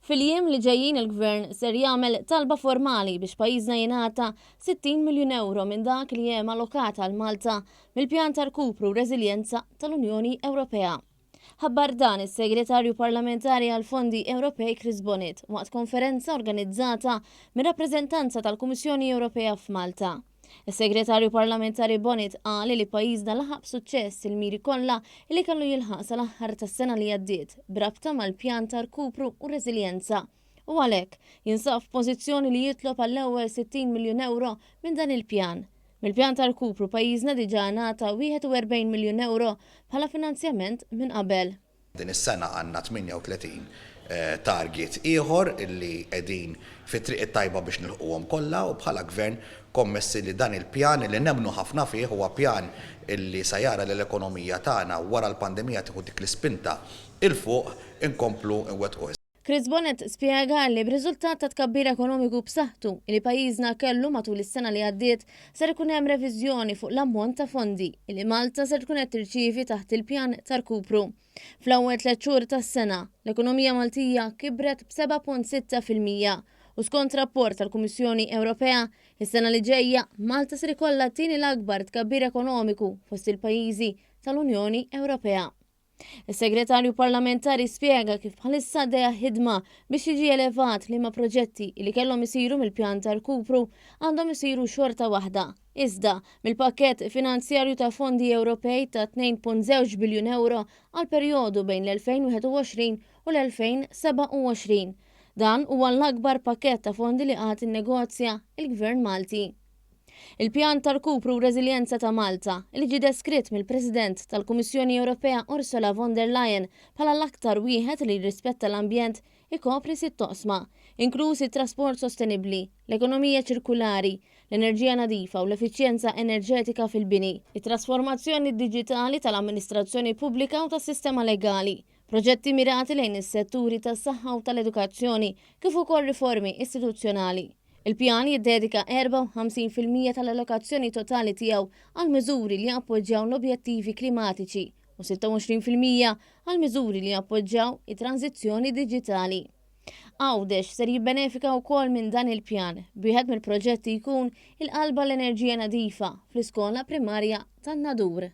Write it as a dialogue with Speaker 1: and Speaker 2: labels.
Speaker 1: Fil-jiem li ġejjin il-Gvern ser jagħmel talba formali biex pajjiżna jingħata 60 miljun ewro minn dak li hemm allokat għal Malta mill-Pjan ta' Rkupru u Reżiljenza tal-Unjoni Ewropea. Ħabbar dan is-Segretarju Parlamentari għall-Fondi Ewropej Chris Bonett waqt konferenza organizzata mir-rappreżentanza tal-Kummissjoni Ewropea f'Malta. Is-Segretarju Parlamentari Bonett qal li pajjiżna laħaq b'suċċess il-miri kollha li kellu jilħaq sal-aħħar tas-sena li għaddiet b'rabta mal-pjan ta' rkupru u reżiljenza u għalhekk jinsab f'pożizzjoni li jitlob għall-ewwel 60 miljun ewro minn dan il-pjan. Mill-pjan ta' rkupru pajjiżna diġà ngħata 41 miljun ewro bħala finanzjament minn qabel.
Speaker 2: Din is-sena għandna 38 target ieħor li qegħdin fit-triq it-tajba biex nilħquhom kollha u bħala Gvern kommessi li dan il-pjan li nemmnu ħafna fih huwa pjan li sa jara li l-ekonomija tagħna wara l-pandemija tieħu dik l-ispinta 'il fuq inkomplu nwettquh.
Speaker 1: Chris Bonett spjega li b'riżultat ta' tkabbir ekonomiku b'saħħtu li pajjiżna kellu matul is-sena li għaddiet ser ikun hemm reviżjoni fuq l-ammont ta' fondi li Malta ser tkun qed tirċievi taħt il-pjan ta' rkupru. Fl-ewwel tlett xhur tas-sena, l-ekonomija Maltija kibret b'7.6% u skont rapport tal-Kummissjoni Ewropea, is-sena li ġejja Malta ser ikollha t-tieni l-akbar tkabbir ekonomiku fost il-pajjiżi tal-Unjoni Ewropea. Is-Segretarju Parlamentari spjega kif bħalissa għaddejja ħidma biex jiġi elevat liema proġetti li kellhom isiru mill-pjan ta' rkupru għandhom isiru xorta waħda, iżda mill-pakkett finanzjarju ta' fondi Ewropej ta' 2.2 biljun ewro għall-perjodu bejn l-2021 u l-2027. Dan huwa l-akbar pakkett ta' fondi li qatt innegozja l-Gvern Malti. Il-Pjan ta' Rkupru u Reżiljenza ta' Malta, li ġie deskritt mill-President tal-Kummissjoni Ewropea Ursula von der Leyen bħala l-aktar wieħed li jirrispetta l-ambjent, ikopri sitt oqsma, inkluż it-trasport sostenibbli, l-ekonomija ċirkulari, l-enerġija nadifa u l-effiċjenza enerġetika fil-bini, it-trasformazzjoni diġitali tal-amministrazzjoni pubblika u tas-sistema legali, proġetti mirati lejn is-setturi tas-saħħa u tal-edukazzjoni kif ukoll riformi istituzzjonali. Il-pjan jiddedika 54% tal-allokazzjoni totali tiegħu għal miżuri li jappoġġjaw l-objettivi klimatiċi u 26% għal miżuri li jappoġġjaw it-tranżizzjoni diġitali. Għawdex ser jibbenefika wkoll minn dan il-pjan, b'wieħed mill-proġetti jkun il-qalba l-enerġija nadifa fl-iskola primarja tan-Nadur.